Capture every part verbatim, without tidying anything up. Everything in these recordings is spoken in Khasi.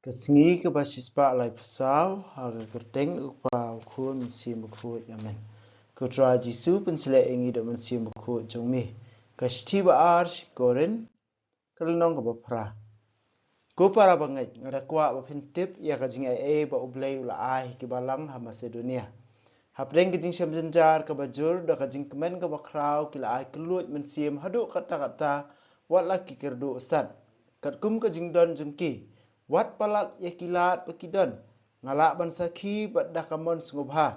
Ka sngi kaba shispah laiphew saw, ha ka kyrteng u Kpa, u Khun, Mynsiem Bakhuid. Amen. Ko Trai Jisu, pynshlei ïa ngi da u Mynsiem Bakhuid jong me. Ka shithi ba ar sha ki Korinth, ka lynnong kaba phra. Ko para bangeit, nga da kwah ba phin tip ïa ka jingaiei ba U Blei u la ai ha ki balang ha Masedonia. Hapdeng ka jingshem jynjar kaba jur, da ka jingkmen kaba khraw, ki la ai kylluid mynsiem haduh katta katta, wat la ki kyrduh sat. Katkum ka jingdon jong ki, wat palat ïa ki lad ba ki don, nga lah ban sakhi bad da ka mon sngewbha.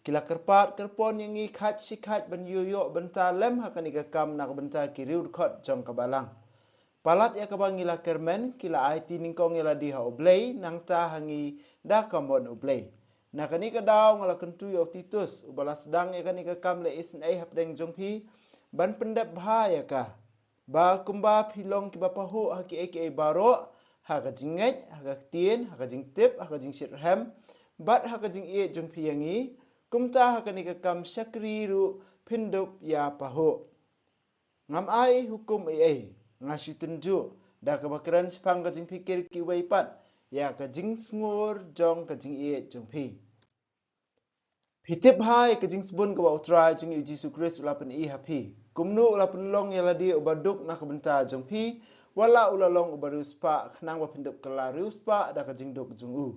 Ki la kyrpad kyrpon ïa ngi khat shi khat ban ïoh ïoh bynta lem ha kane ka kam na ka bynta ki riewdkhot jong ka balang. Palat ïa kaba ngi la kyrmen, ki la aiti nyngkong ïa lade ha U Blei, nangta ha ngi da ka mon U Blei. Na kane ka daw nga la kyntu ïa u Titus, uba la sdang ïa kane ka kam leh isynei hapdeng jong phi, ban pyndep bha ïa ka. Ba kumba phi long kiba pahuh ha kiei kiei baroh, ha ka jingngeit, ha ka ktien, ha ka jingtip, ha ka jingshitrhem, bad ha ka jingïeit jong phi ïa ngi, kumta ha kane ka kam shakri ruh phin dup ïa pahuh. Ngam ai hukum ei ei, nga shu tynjuh, da kaba kren shaphang ka jingpikir kiwei pat, ïa ka jingsngur jong ka jingïeit jong phi. Phi tip bha ïa ka jingsbun kaba U Trai jong ngi U Jisu Khrist u la pyni ha phi. Kumno u la pynlong ïa lade uba duk na ka bynta jong phi, wat la u la long uba riewspah, khnang ba phin dup kylla riewspah da ka jingduk jong u.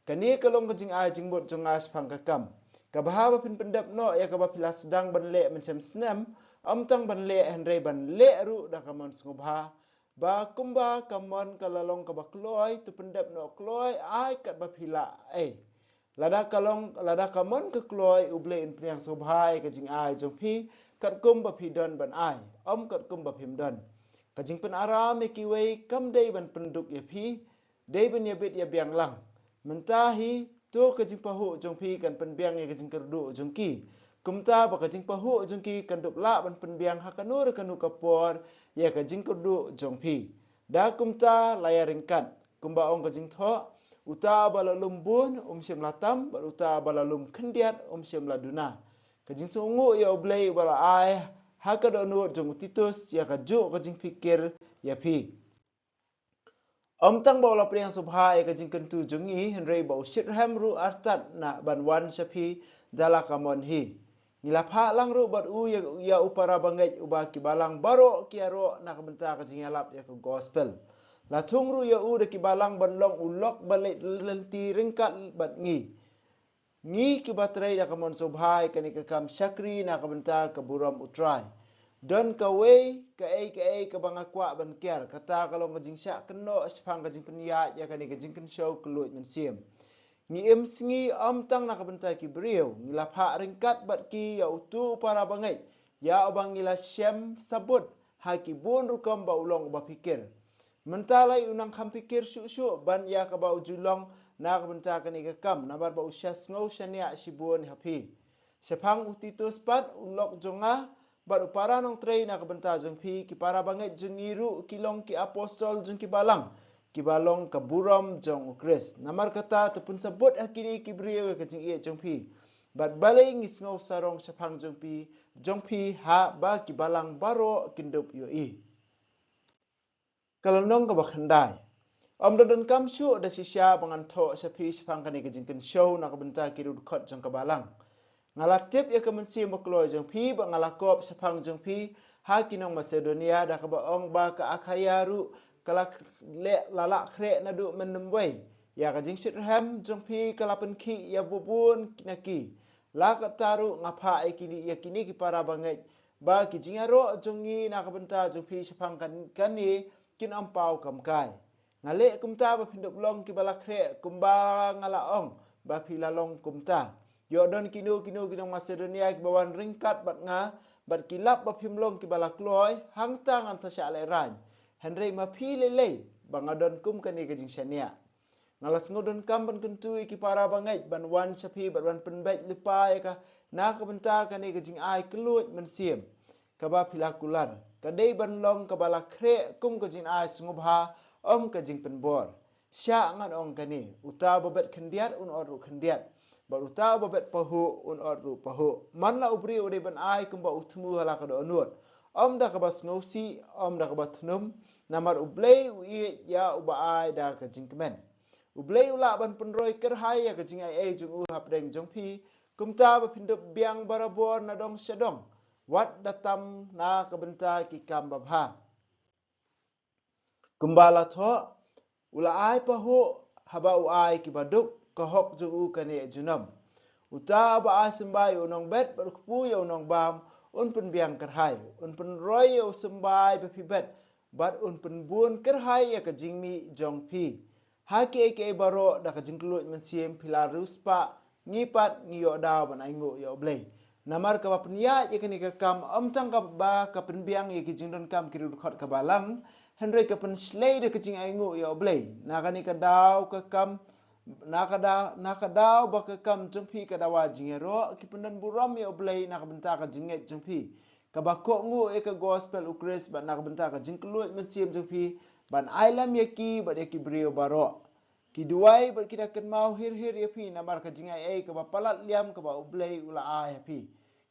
Kane ka long ka jingai jingmut jong nga shaphang ka kam. Kaba haba phin pyndep noh ïa kaba phi la sdang ban leh mynshem snem, ym tang ban leh hynrei ban leh ruh da ka mon sngewbha. Ba kumba ka mon ka la long kaba kloi, to pyndep noh kloi ai katba phi lah ei. Lada ka long, lada ka mon ka kloi, U Blei un pynïasoh bha ïa ka jingai jong phi, katkum ba phi don ban ai, ym katkum ba phim don. Ka jingpynaram ïa kiwei kam dei ban pynduk ïa phi, dei ban ïabit ïabiang lang. Mynta hi, to ka jingpahuh jong phi kan pynbiang ïa ka jingkyrduh jong ki. Kumta ba ka jingpahuh jong ki kan dup lah ban pynbiang ha kano re kano ka por ïa ka jingkyrduh jong phi. Da kumta la ïa ryngkat, kumba ong ka jingthoh, uta ba la lum bun, um shym la tam, bad uta ba la lum khyndiat, um shym la duna. Ka jingsngewnguh ïa U Blei uba la ai ha ka dohnud jong u Titus ïa kajuh ka jingpikir ïa phi. Ym tang ba u la pynïasoh bha ïa ka jingkyntu jong ngi, hynrei ba u shitrhem ruh artat na ban wan sha phi da la ka mon hi. Ngi la phah lang ruh bad u ïa, ïa u para bangeit uba ki balang baroh ki ïaroh na ka bynta ka jingïalap ïa ka gospel. La thung ruh ïa u da ki balang ban long u lok ba leit lynti ryngkat bad ngi. Ngi kiba trei da ka mon sngewbha ïa kane ka kam shakri na ka bynta ka burom U Trai. Don kawei, kaei kaei kaba nga kwah ban kiar, kata ka long ka jingshah kynnoh shaphang ka jingpynïaid ïa kane ka jingkynshew kylluid mynsiem. Ngi im sngi ym tang na ka bynta ki briew, ngi la phah ryngkat bad ki ïa utu u para bangeit, ïa uba ngi la shem sabut ha ki bun rukom ba u long uba phikir. Mynta la u nang kham phikir shuh shuh ban ïa kaba u ju long na ka bynta kane ka kam, namar ba u sha sngew shaniah shibun ha phi. Shaphang u Titus pat u lok jong nga, bad u para nongtrei na ka bynta jong phi, ki para bangeit jong ngi ruh ki long ki apostol jong ki balang, kiba long ka burom jong u Khrist. Namar kata to pynsabut ha kine ki briew ïa ka jingïeit jong phi. Bad balei ngi sngew sarong shaphang jong phi, jong phi haba ki balang baroh kin dup ïohi. Ka lynnong kaba khyndai. Ym da donkam shuh da shisha ba ngan thoh sha phi shaphang kane ka jingkynshew na ka bynta ki riewdkhot jong ka balang. Nga la tip ïa ka mynsiem bakloi jong phi, bad nga la kop shaphang jong phi ha ki nong Masedonia, da kaba ong ba ka Akhaia ruh ka la kh-, leh, la lah khreh naduh mynnym wei. Ïa ka jingshitrhem jong phi ka la pynkhih ïa bun bun na ki. La katta ruh nga phah ïa kine, ïa kine ki para bangeit, ba ki jingïaroh jong ngi na ka bynta jong phi shaphang kan-, kane kin ym paw kam kai. Nga leh kumta ba phin dup long kiba la khreh, kumba nga la ong ba phi la long kumta. Ïoh don kino kino ki nong Masedonia kiba wan ryngkat bad nga, bad ki lap ba phim long kiba la kloi, hangta ngan sa shah lehraiñ. Hynrei ma phi lei lei ba nga don kum kane ka jingshaniah. Nga la sngew donkam ban kyntu ïa ki para bangeit ban wan sha phi bad ban pynbeit lypa ïa ka na ka bynta kane ka jingai kylluid mynsiem kaba phi la kular. Ka dei ban long kaba la khreh kum ka jingai sngewbha, ym ka jingpynbor. Shah ngan ong kane, uta ba bet khyndiat un ot ruh khyndiat, bad uta ba bet pahuh un ot ruh pahuh. Man la u briew u dei ban ai kumba u thmu ha la ka dohnud, ym da kaba sngewsih, ym da kaba thnum, namar U Blei u ïeit ïa uba ai da ka jingkmen. U Blei u lah ban pynroi kyrhai ïa ka jingaiei jong u hapdeng jong phi, kumta ba phin dup biang barabor na dong sha dong, wat da tam na ka bynta ki kam babha. Kumba la thoh, u la ai pahuh haba u ai kiba duk, ka hok jong u ka neh junom. Uta uba ai symbai ïa u nongbet bad u kpu ïa u nongbam, un pynbiang kyrhai, un pynroi ïa u symbai ba phi bet, bad un pynbun kyrhai ïa ka jingmih jong phi. Ha kiei kiei baroh da ka jingkylluid mynsiem phi la riewspah, ngi pat ngi ïoh daw ban ainguh ïa U Blei. Namar kaba pynïaid ïa kane ka kam ym tang kaba ka pynbiang ïa ki jingdonkam ki riewdkhot ka balang, hynrei ka pynshlei da ka jingainguh ïa U Blei. Na kane ka daw ka kam, na ka da, na ka daw ba ka kam jong phi ka dawa jingïaroh, ki pyndon burom ïa U Blei na ka bynta ka jingngeit jong phi, kaba kohnguh ïa ka gospel U Khrist bad na ka bynta ka jingkylluid mynsiem jong phi, ban ai lem ïa ki bad ïa ki briew baroh. Ki duwai bad ki da kynmaw hir hir ïa phi namar ka jingaiei kaba palat liam kaba U Blei u la ai ha phi.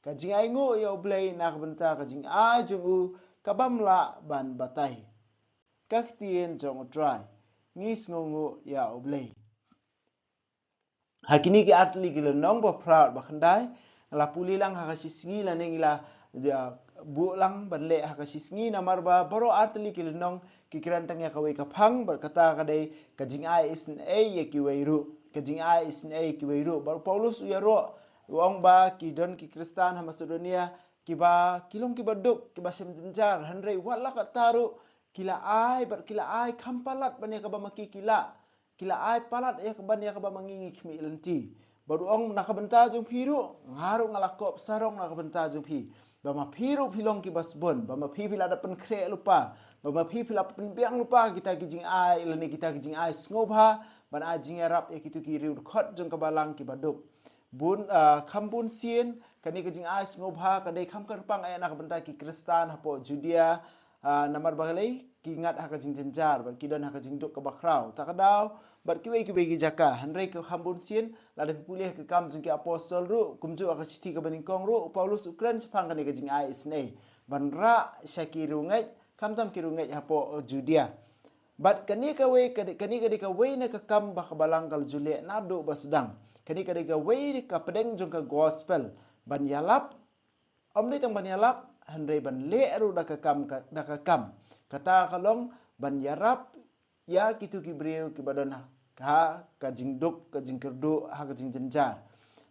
Ka jingainguh ïa U Blei na ka bynta ka jingai jong u kabym lah ban batai. Ka ktien jong U Trai. Ngi sngewnguh ïa U Blei. Ha kine ki artylli ki lynnong ba phra bad ba khyndai, la pule lang ha ka shisngi lane ngi la, ja, buh lang ban leh ha ka shisngi namar ba baroh artylli ki lynnong ki kren tang ïa kawei ka phang bad kata ka dei ka jingai isynei ïa kiwei ruh, ka jingai isynei ïa kiwei ruh. Bad u Paulus u ïaroh, u ong ba ki don ki Khristan ha Masedonia kiba, ki long kiba duk, kiba shem jynjar, hynrei wat la katta ruh ki la ai bad ki la ai kham palat ban ïa kaba ma ki ki lah. Ki la ai palat ïa ka ban ïa kaba ma ngi ngi khmih lynti. Bad u ong na ka bynta jong phi ruh, nga ruh nga la kop sarong na ka bynta jong phi. Ba ma phi ruh phi long kiba sbun, ba ma phi phi la da pynkhreh lypa, ba ma phi phi la pynbiang lypa kita ki jingai lane kita ki jingai sngewbha ban ai jingïarap ïa kito ki riewdkhot jong ka balang kiba duk. Bun, ah, kham bun sien kane ka jingai sngewbha ka dei kham kyrpang eh na ka bynta ki Khristan hapoh Judea, ah, namar balei ki ngat ha ka jingjynjar bad ki don ha ka jingduk kaba khraw. Ta ka daw bad kiwei kiwei ki jaka, hynrei ka kham bun sien lada phi pule ha Ki Kam jong ki Apostol ruh, kumjuh ha ka shithi kaba nyngkong ruh, u Paulus u kren shaphang kane ka jingai isynei ban rah sha ki riewngeit, khamtam ki riewngeit hapoh Judea. Bad kane kawei, kane, kane ka dei kawei na ka kam ba ka balang ka la ju leh naduh ba sdang. Kane ka dei kawei ka pdeng jong ka gospel ban ïalap, ym dei tang ban ïalap, hynrei ban leh ruh da ka kam ka, da ka kam. Kata ka long ban ïarap ïa kito ki briew kiba don ha ka jingduk, ka jingkyrduh, ha ka jingjynjar.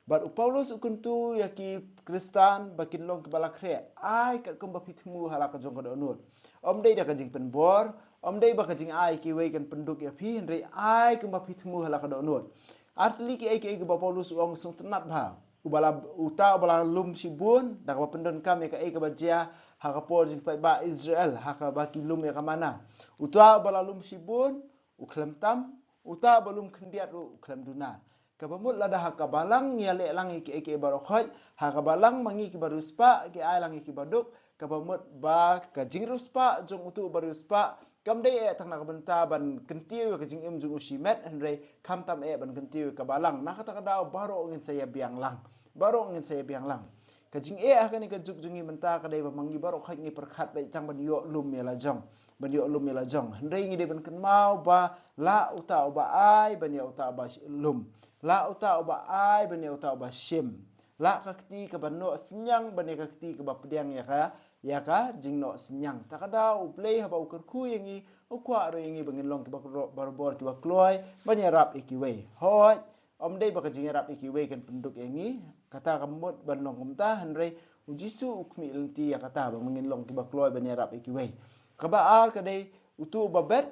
Bad u Paulus u kyntu ïa ki Khristan ba kin long kiba la khreh, ai katkum ba phi thmu ha la ka jong ka dohnud. Ym dei da ka jingpynbor, ym dei ba ka jingai kiwei kan pynduk ïa phi, hynrei ai kumba phi thmu ha la ka dohnud. Artylli kiei kiei kiba u Paulus u ong sngewtynnat bha. Uba la, uta uba la lum shibun da kaba pyndonkam ïa kaei kaba jia ha ka por jingpaidbah Israel, ha kaba ki lum ïa ka manna. Uta uba la lum shibun u khlem tam, uta uba lum khyndiat ruh u khlem duna. Kaba mut lada ha ka balang ngi ïaleh lang ïa kiei kiei baroh khoit, ha ka balang ma ngi kiba riewspah ki ai lang ïa kiba duk, kaba mut ba ka jingriewspah jong utu uba riewspah kam dei eh tang na ka bynta ban kyntiew ïa ka jingim jong u shimet, hynrei khamtam eh ban kyntiew ïa ka balang. Na kata ka daw baroh ngin sa ïa biang lang. Baroh ngin sa ïa biang lang. Ka jingeh ha kane ka juk jong ngi mynta ka dei ba ma ngi baroh khoit ngi pyrkhat beit tang ban ïoh lum ïa la jong. Ban ïoh lum ïa la jong. Hynrei ngi dei ban kynmaw ba la uta uba ai ban ïa uta uba sh-, lum. La uta uba ai ban ïa uta uba shim. La ka kti kaba noh synñiang ban ïa ka kti kaba pdiang ïa ka, ïa ka jingnoh synñiang. Ta ka daw U Blei haba u kyrkhu ïa ngi, u kwah ruh ïa ngi ba ngin long kiba kro-, barabor kiba kloi ban ïarap ïa kiwei. Hooid, ym dei ba ka jingïarap ïa kiwei kan pynduk ïa ngi, kata ka mut ban long kumta, hynrei u Jisu u khmih lynti ïa kata ba ma ngin long kiba kloi ban ïarap ïa kiwei. Kaba ar ka dei utu uba bet,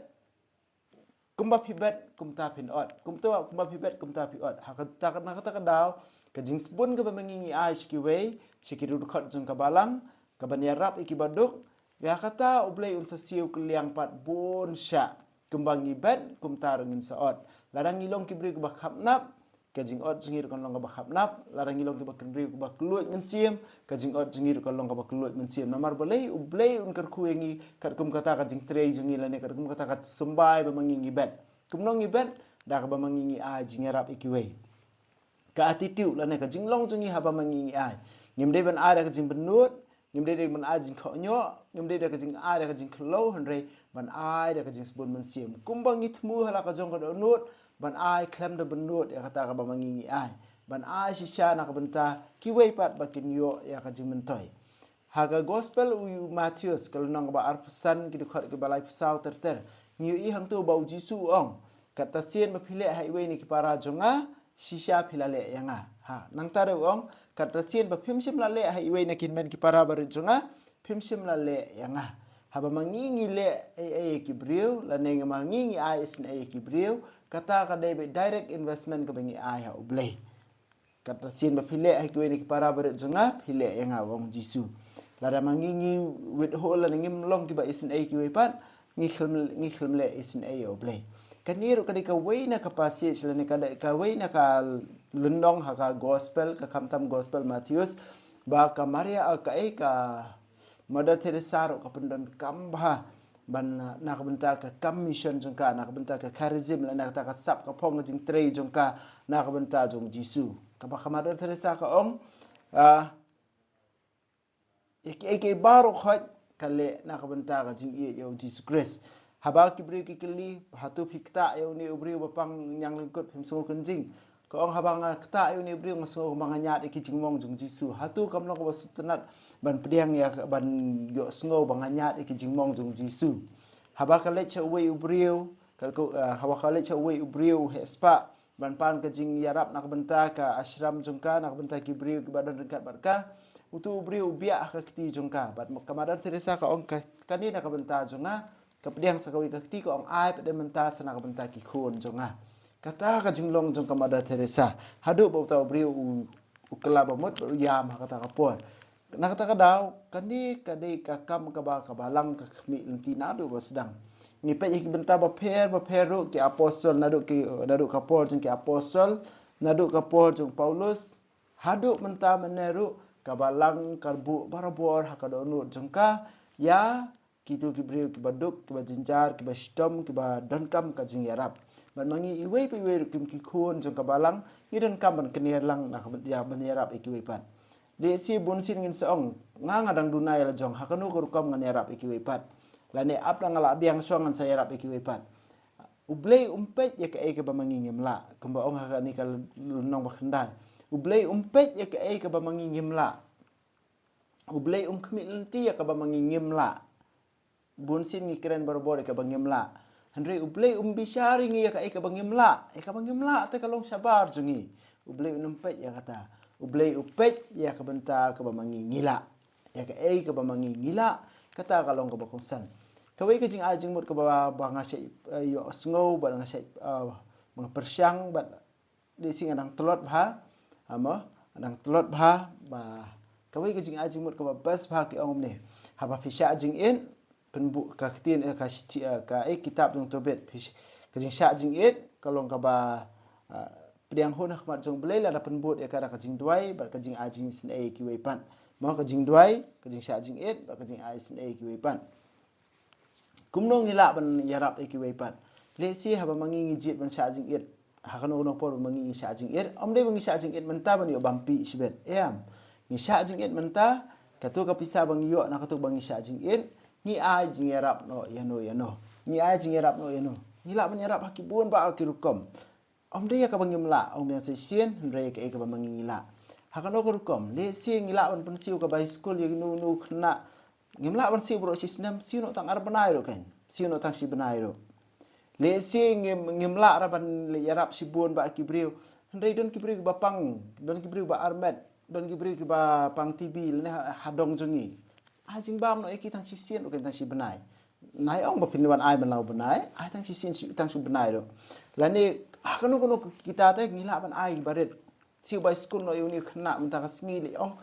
kumba phi bet kumta phin ot. Kumta, kumba phi bet kumta phi ot. Ha kata, na kata ka daw, ka jingsbun kaba ma ngi ngi ai sha kiwei, sha ki riewdkhot jong ka balang, kaban ïarap ïa kiba duk, ïa kata U Blei un sa siew kylliang pat bun shah. Kumba ngi bet kumta ruh ngin sa ot. Lada ngi long ki briew kiba khapnap, ka jingot jong ngi ruh kan long kaba khapnap. Lada ngi long kiba kynriw kiba kylluid mynsiem, ka jingot jong ngi ruh kan long kaba kylluid mynsiem. Namar balei? U Blei un kyrkhu ïa ngi katkum kata ka jingtrei jong ngi lane katkum kata ka symbai ba ma ngi ngi bet. Kumno ngi bet? Da kaba ma ngi ngi ai jingïarap ïa kiwei. Ka attitude lane ka jinglong jong ngi haba ma ngi ngi ai. Ngim dei ban ai da ka jingpynnud, Ngim dei da ka jingkhoh nyoh, ngim dei da ka jingai da ka jingkhlaiñ, hynrei ban ai da ka jingsbun mynsiem. Kumba ngi thmu ha la ka jong ka dohnud, ban ai khlem da bynnud ïa kata kaba ma ngi ngi ai. Ban ai shisha na ka bynta kiwei pat ba kin ïoh ïa ka jingmyntoi. Ha ka gospel u Mathaios ka lynnong kaba arphew san, ki dkhot kiba laiphew saw ter ter. Ngi ïohi hangto ba u Jisu u ong, katta sien ba phi leh ha iwei na ki para jong nga, shisha phi la leh ïa nga. Ha, nangta ruh u ong, katta sien ba phim shym la leh ha iwei na ki hynmen ki para barit jong nga, phim shym la leh ïa nga. Haba ma ngi ngi leh ei ei ïa ki briew, lane ma ngi ngi ai isynei ïa ki briew, kata ka dei ba direct investment kaba ngi ai ha U Blei. Katta sien ba phi leh ha kiwei na ki para barit jong nga, phi leh ïa nga, u ong u Jisu. Lada ma ngi ngi withhold lane ngim long kiba isynei ïa kiwei pat, ngi khlem, ngi khlem leh isynei ïa U Blei. Kane ruh ka dei kawei na ka passage lane ka dei kawei na ka lynnong ha ka gospel, ka khamtam gospel Mathaios, ba ka Maria, ah, kaei ka Mother Teresa ruh ka pyndonkam bha ban, ah, na ka bynta ka kam mission jong ka, na ka bynta ka charism, lane na ka bynta ka sap ka phong ka jingtrei jong ka, na ka bynta jong u Jisu. Kaba ka Mother Teresa ka ong, ah, ïa kiei kiei baroh khoit ka leh na ka bynta ka jingïeit ïa u Jisu Khrist. Haba ki briew ki kylli, hato phi ktah ïa une u briew ba pang ñiang lyngkut, phim sngew kynjing? Ka ong, haba nga ktah ïa une u briew nga sngew ba nga ñiad ïa ki jingmong jong u Jisu. Hato kam long kaba sngewtynnat ban pdiang ïa, ban ïohsngew ba nga ñiad ïa ki jingmong jong u Jisu? Haba ka leit sha uwei u briew, ka, ka, ah, haba ka leit sha uwei u briew u heh spah ban pan ka jingïarap na ka bynta ka ashram jong ka, na ka bynta ki briew kiba don ryngkat bad ka, uto u briew u biah ha ka kti jong ka. Bad ka Mother Teresa ka ong, ka, kane na ka bynta jong nga, ka pdiang sa kawei ka kti, ka ong, ai pat de mynta sa na ka bynta ki khun jong nga. Kata ka jinglong jong ka Mother Teresa. Haduh ba uta u briew u, u kylla ba mut bad u ïam ha kata ka por. Na kata ka daw, kane ka dei ka kam kaba, ka balang ka khmih lynti naduh ba sdang. Ngi peit ïa ki bynta bapher bapher ruh, ki apostol naduh ki, naduh ka por jong ki apostol, naduh ka por jong u Paulus, haduh mynta mynne ruh, ka balang ka buh barabor ha ka dohnud jong ka ïa kito ki briew kiba duk, kiba jynjar, kiba shitom, kiba donkam ka jingïarap. Bad ma ngi iwei pa iwei ruh kum ki khun jong ka balang, ngi donkam ban kynriah lang na ka byn-, ïa ban ïarap ïa kiwei pat. Lehse bunsien ngin sa ong, nga nga dang duna ïa la jong, ha kano ka rukom ngan ïarap ïa kiwei pat? Lane ap la nga la biang shwa ngan sa ïarap ïa kiwei pat. U Blei um peit ïa kaei kaba ma ngi ngim lah. Kumba ong ha kane ka lynnong ba khyndai. U Blei um peit ïa kaei kaba ma ngi ngim lah. U Blei um khmih lynti ïa kaba ma ngi ngim lah. Bunsien ngi kren barabor ïa kaba ngim lah. Hynrei U Blei um bishar ïa ngi ïa kaei kaba ngim lah. Ïa kaba ngim lah te ka long shabar jong ngi. U Blei um peit ïa kata. U Blei u peit ïa ka bynta kaba ma ngi ngi lah. Ïa kaei kaba ma ngi ngi lah. Kata ka long kaba kongsan. Kawei ka jingai jingmut kaba, ba nga shait, eh, ïohsngew, ba nga shait, eh, ba nga pyrshang, ba lehse nga dang tlot bha, ah, mo, nga dang tlot bha, ba kawei ka jingai jingmut kaba best bha ki ong kumne. Haba phi shah jingit, pynbud ka ktien, eh, ka shithi, eh, kaei, kitab jong u Tobit, phi sh-, ka jingshah jingit ka long kaba, ah, pdiang hun ha khmat jong U Blei lada pynbud ïa ka da ka jingduwai bad ka jingai jingisynei ïa kiwei pat. Mo, ka jingduwai, ka jingshah jingit bad ka jingai synei ïa kiwei pat. Kumno ngi lah ban ïarap ïa kiwei pat? Lehse haba ma ngi ngi jied ban shah jingit, ha kano kano por ba ma ngi ngi shah jingit, ym dei ba ngi shah jingit mynta ban ïoh bam pih shibit. Em. Ngi shah jingit mynta, kato ka pisa ba ngi ïoh na kato ba ngi shah jingit, ngi ai jingïarap noh ïano ïano. Ngi ai jingïarap noh ïano. Ngi lah ban ïarap ha ki bun bah ki rukom. Ym dei ïa kaba ngim lah, ym ïa sa shisien, hynrei ïa kaei kaba ma ngi ngi lah. Ha kano ka rukom, lehse ngi lah ban pynsiew ka bai skul ïa uno uno u khynnah. Ngim lah ban siew baroh shi snem, siew noh tang ar bnai ruh kan. Siew noh tang shi bnai ruh. Lehse ngim, ngim lah ruh ban leit ïarap shibun bah ki briew. Hynrei don ki briew kiba pang, don ki briew ba armet, don ki briew kiba pang T B, lane ha, ha dong jong ngi. Ai jingbam noh ïa ki tang shisien ruh kan, tang shi bnai. Nai ong ba phin wan ai ban law bnai, ai tang shisien shi, tang shi bnai ruh. Lane, ah, kano kano kita te ngi lah ban ai barit. Siew bai skul noh ïa une u khynnah mynta ka sngi, leh ong,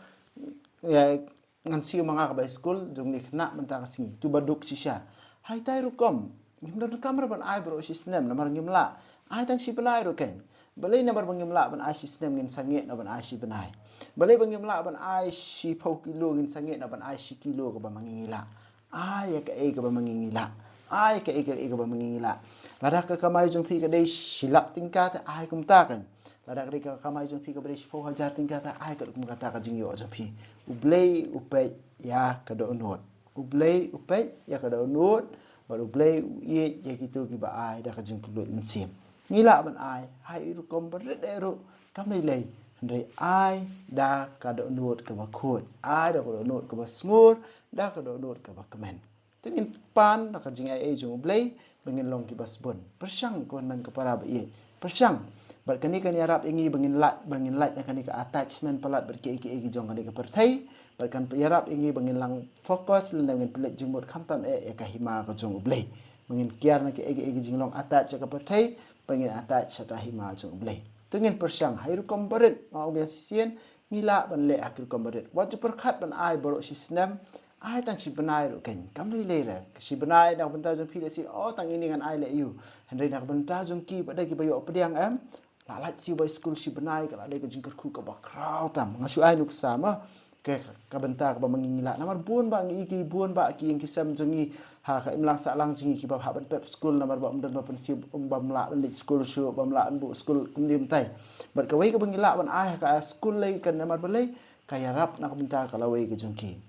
eh, ngan siew ma nga ka bai skul jong une u khynnah mynta ka sngi. To ba duk shisha. Haitai rukom. Ngim donkam ruh ban ai baroh shi snem namar ngim lah. Ai tang shi bnai ruh kan. Balei namar ba ngim lah ban ai shi snem ngin sangeh noh ban ai shi bnai? Balei ba ngim lah ban ai shiphew kilo ngin sangeh noh ban ai shi kilo kaba ma ngi ngi lah? Ai ïa kaei kaba ma ngi ngi lah. Ai kaei kaei kaba ma ngi ngi lah. Lada ka kamai jong phi ka dei shi lak tyngka te ai kumta kan. Lada ka dei ka kamai jong phi kaba dei shiphew hajar tyngka, ai katkum kata ka jingïoh jong phi. U Blei u peit ïa ka dohnud. U Blei u peit ïa ka dohnud, bad U Blei u ïeit ïa kito kiba ai da ka jingkylluid mynsiem. Ngi lah ban ai ha i rukom barit eh ruh kam lei lei, hynrei ai da ka dohnud kaba khuid, ai da ka dohnud kaba sngur, da ka dohnud kaba kmen. Te ngin pan na ka jingaiei jong U Blei ba ngin long kiba sbun. Pyrshang, ko hynmen ko para ba ïeit, pyrshang. Bad kane kan ïarap ïa ngi ba ngin lait, ba ngin lait na kane ka attachment palat bad kiei kiei ki jong kane ka pyrthei. Bad kan ïarap ïa ngi ba ngin lang focus lane ba ngin pynleit jingmut khamtam eh ïa ka hima ka jong U Blei. Ba ngin kiar na kiei kiei ki jinglong attach ïa ka pyrthei, ba ngin attach ïa ka hima jong U Blei. Te ngin pyrshang ha i rukom barit, nga ong ïa shisien, ngi lah ban leh ha ki rukom barit. Wat ju pyrkhat ban ai baroh shi snem, ai tang shi bnai ruh kein, kam lei lei re. Shi bnai na ka bynta jong phi lehse, oh, tang ine ngan ai leh aiu. Hynrei na ka bynta jong ki, ba dei kiba ïoh pdiang, em, la lait siew bai skul shi bnai, ka la dei ka jingkyrkhu kaba khraw tam. Nga shu ai nuksa ma, ka, ka bynta kaba ma ngi ngi lah. Namar bun bah ngi, ki bun bah ki ïing ki sem jong ngi ha ka imlang sahlang jong ngi kiba hap ban pep skul, namar ba ym don ba pynsiew, ym, bym lah ban leit skul shuh, bym lah ban buh skul kumne kumtai. Bad kawei kaba ngi lah ban ai ha ka skul lei, kan namar balei, ka ïarap na ka bynta ka lawei ka jong ki.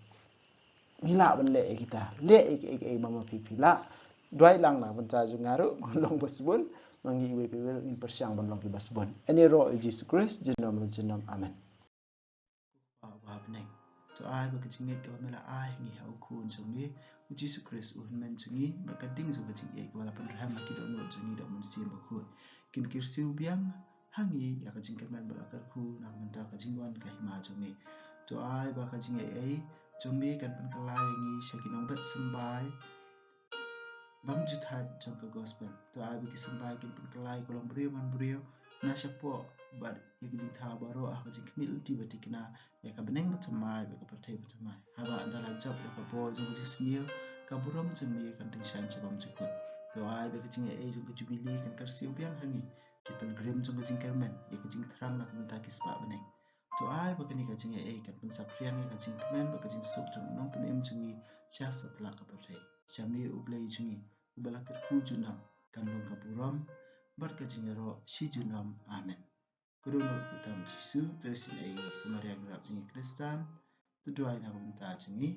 Ngi lah ban leh ïa kita, leh ïa kiei kiei ba ma phi phi lah. Duwai lang na ka bynta jong nga ruh, ba ngan long ba sbun, ma ngi iwei pa iwei ruh ngin pyrshang ban long kiba sbun. Ïa kane ruh ha u Jisu Khrist, junom la junom. Amen. Ko Kpa uba ha bneng, to ai ba ka jingngeit kaba me la ai ha ngi ha u Khun jong me, u Jisu Khrist u hynmen jong ngi, bad ka ding jong ka jingïeit kaba la pynrhem ha ki dohnud jong ngi da u Mynsiem Bakhuid, kin kyrsiew biang ha ngi ïa ka jingkyrmen bad la kyrkhu na ka bynta ka jingwan ka hima jong me. To ai ba ka jingaiei jong me kan pynkylla ïa ngi sha ki nongbet symbai bymjuthaid jong ka gospel. To ai ba ki symbai kin pynkylla ïa ka longbriew manbriew na shapoh bad ïa ka jingthaw baroh ha ka jingkhmih lynti ba thikna ïa ka bneng bathymmai bad ka pyrthei bathymmai. Haba ynda la jop ïa ka bor jong ka jingsniew, ka burom jong me kan tyngshaiñ sha bymjukut. To ai ba ka jingaiei jong ka jubili kan kyrsiew biang ha ngi, ki pilgrim jong ka jingkyrmen, ïa ka jingthrang na ka bynta ki spah bneng. To ai ba kane ka jingaiei kan pynsaphriang ïa ka jingkmen bad ka jingsuk jong u Nongpynim jong ngi sha satlak ka pyrthei. Sha me U Blei jong ngi uba la kyrkhu junom, kan long ka burom bad ka jingïaroh shi junom. Amen. Ko dohnud ko tam Jisu, to isynei ïa ngi, ko Maria nongrep jong ngi Khristan, to duwai na ka bynta jong ngi.